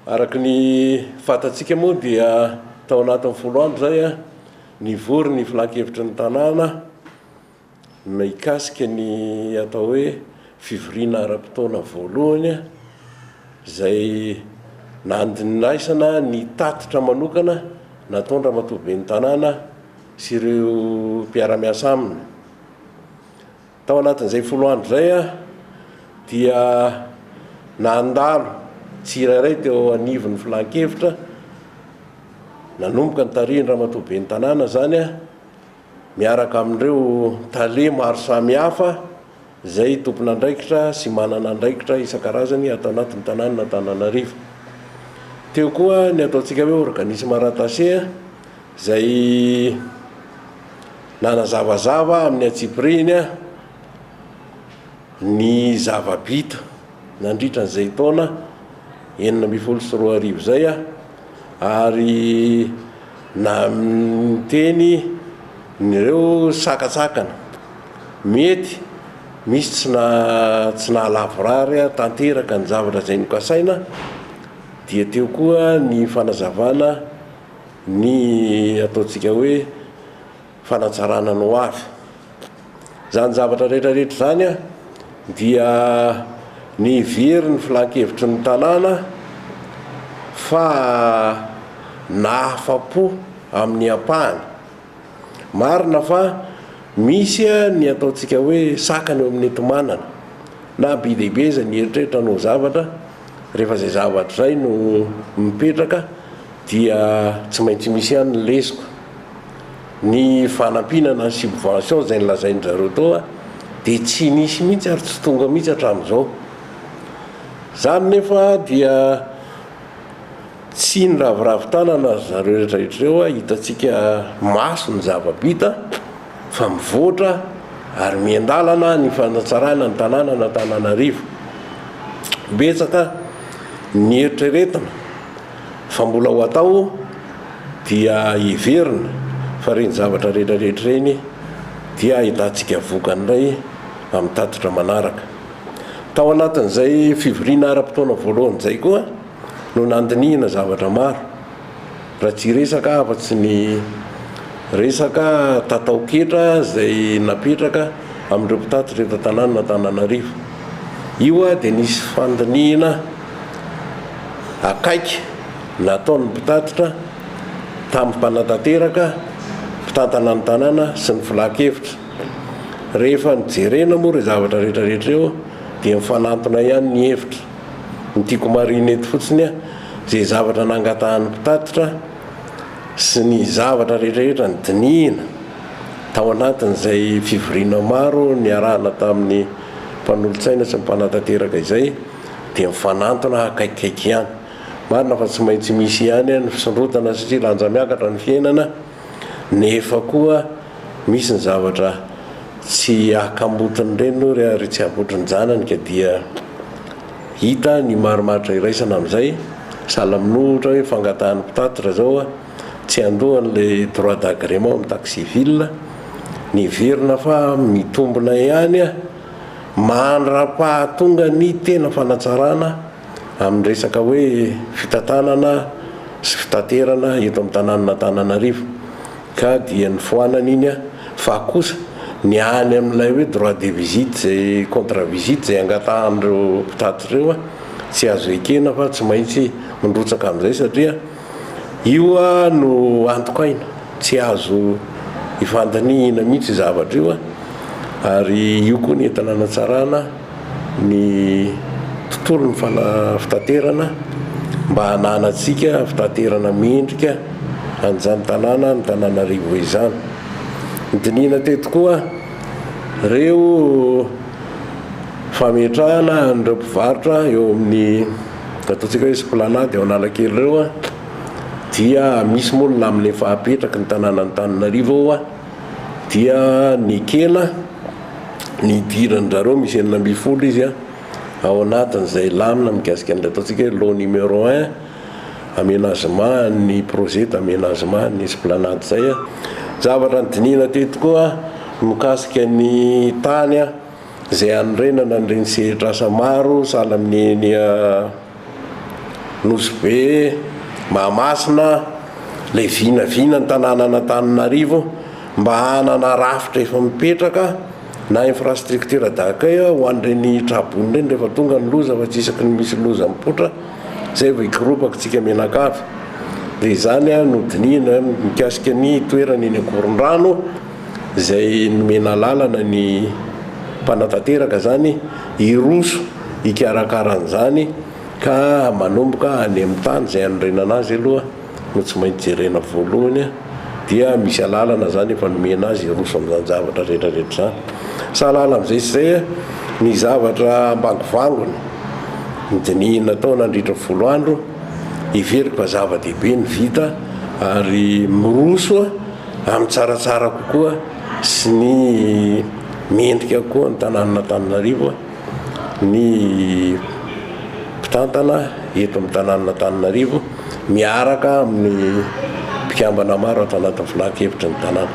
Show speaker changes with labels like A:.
A: Araka ny fantatsika moa dia tao anatin'ny folo andro izay nivory ny filankevitry ny tanàna mikasika ny atao hoe fivoriana ara-potoana voalohany izay nandindraisana ny tatitra manokana nataon-dRamatoa Ben'ny tanàna sy ireo mpiara-miasa aminy. Tao anatin'izay folo andro izay aho dia nandalo tsirairay teo anivon'ny filan-kevitra, nanomboka notarihin-dRamatoa Ben'ny tanàna izany aho, miaraka amin'ireo tale maro samihafa izay tompon'andraikitra sy manana andraikitra isan-karazany ato anatin'ny tanànan'Antananarivo. Teo koa ny ataontsika hoe organisme rattaché izay Nanazavazava amin'ny antsipirihiny ny zava-bita nandritra an'izay taona 2016 izay ary niteny ireo sakantsakana mety misy tsy na tsy nahalavorary tanteraka ny zavatra izay nokasaina dia teo koa ny fanazavana ny ataontsika hoe fanatsarana ny ho avy. Izany zavatra rehetra rehetra izany dia nihevery ny filan-kevitry ny tanàna fa nahafa-po amin'ny ampahany. Marina fa misy ny ataontsika hoe sakana eo amin'ny enti-manana na be dia be aza ny eritreritra hanao zavatra, rehefa izay zavatra izay no mipetraka dia tsy maintsy misy ihany ny lesoka. Ny fanampiana na ny subvention izay nolazain-dry zareo teo dia tsy nisy mihitsy ary tsy tonga mihitsy hatramin'izao. Izany nefa dia tsy niraviravy tanana ry zareo rehetra rehetra ireo, hitantsika maso ny zava-bita fa mivoatra ary miandalana ny fanatsarana ny tanànan'Antananarivo. Betsaka ny eritreretina fa mbola ho atao dia heverina fa ireny zavatra rehetra rehetra ireny dia ahitantsika vokany indray amin'ny tatitra manaraka. Tao anatin'izay fivoriana ara-potoana voalohany izay koa no nandinihina zavatra maro, raha tsy hiresaka afa-tsy ny resaka tataon-ketra izay napetraka amin'ireo mpitatitra eto an-tanànan'Antananarivo. Io dia nisy fandinihina akaiky nataon'ny mpitatitra tamin'ny mpanatanteraka, mpitantana ny tanàna sy ny filan-kevitra. Rehefa nojerena moa ireo zavatra rehetra rehetra ireo dia mifanantona ihany ny hevitra. Ny tiako marihina eto fotsiny izay zavatra nangatahan'ny mpitatitra sy ny zavatra rehetra rehetra nodinihina tao anatin'izay fivoriana maro niarahana tamin'ny mpanolotsaina sy ny mpanatanteraka izay dia mifanantona akaikikaiky ihany. Marina fa tsy maintsy misy ihany ny fisondrotana satria lanja miakatra ny fiainana nefa koa misy ny zavatra tsy akambotin'ireny ory ary tsy abotrin-janany ka dia hita ny marimaritra iraisana amin'izay. Sahala amin'ny ohatra hoe fangatahan'ny mpitatitra izao tsy handoa an'ilay droit d'agrément amin'ny taxi ville, niverina fa mitombina ihany Mandra-pahatonga ny tena fanatsarana amin'ny resaka hoe fitantanana sy fitaterana eto amin'ny tanànan'Antananarivo ka dia nofoanana iny fa kosa ny any amin'ilay hoe droit de visite izay contre visite izay angatahan'ireo mpitatitra ireo tsy azo ekena fa tsy maintsy mindrotsaka amin'izay satria Io no antoka aina, tsy azo ifandinihina mihitsy io zavatra io ary io koa ny entina hanatsarana ny tontolon'ny fitaterana mba hananantsika fitaterana mendrika an'izany tanàna Antananarivo izany. Nodinihina teto koa ireo fametrahana an'ireo mpivarotra eo amin'ny Ataontsika hoe esplanade ao Analakely ireo dia misy moa ny lamina efa apetraky ny tanàn'Antananarivo ao dia nekena ny hidiran-dRareo misy 16 izy ao anatin'izay lamina mikasika an'ilay ataontsika hoe lot numéro un aménagement ny projet d'aménagement ny esplanade izay. Zavatra nodinihina teto koa mikasika ny tany izay hanorenana an'ireny sehatr'asa maro sahala amin'ny eny Nosy Be, Mahamasina, ilay vinavina ny tanànan'Antananarivo mba hanana rafitra efa mipetraka na infrastructure d'accueil ho an'ireny tra-boina ireny rehefa tonga ny loza fa tsy isaky ny misy loza mipoitra izay vao hikoropaka tsika mianakavy. Dia izany no dinihina mikasika ny toerana eny Ankorondrano izay nomena alalana ny mpanatanteraka izany hiroso hikarakara an'izany ka manomboka any amin'ny tany izay hanorenana azy aloha no tsy maintsy jerena voalohany dia misy alalana izany efa nomena azy hiroso amin'izany zavatra rehetra rehetra izany. Sahala amin'izay sy izay ny zavatra ambangovangony nodinihina tao nandritra folo andro, heveriko fa zava-dehibe ny vita ary miroso amin'ny tsaratsara kokoa sy ny mendrika kokoa ny tanànan'Antananarivo ny mpitantana eto amin'ny tanànan'Antananarivo miaraka amin'ny mpikambana maro ato anatin'ny filan-kevitry ny tanàna.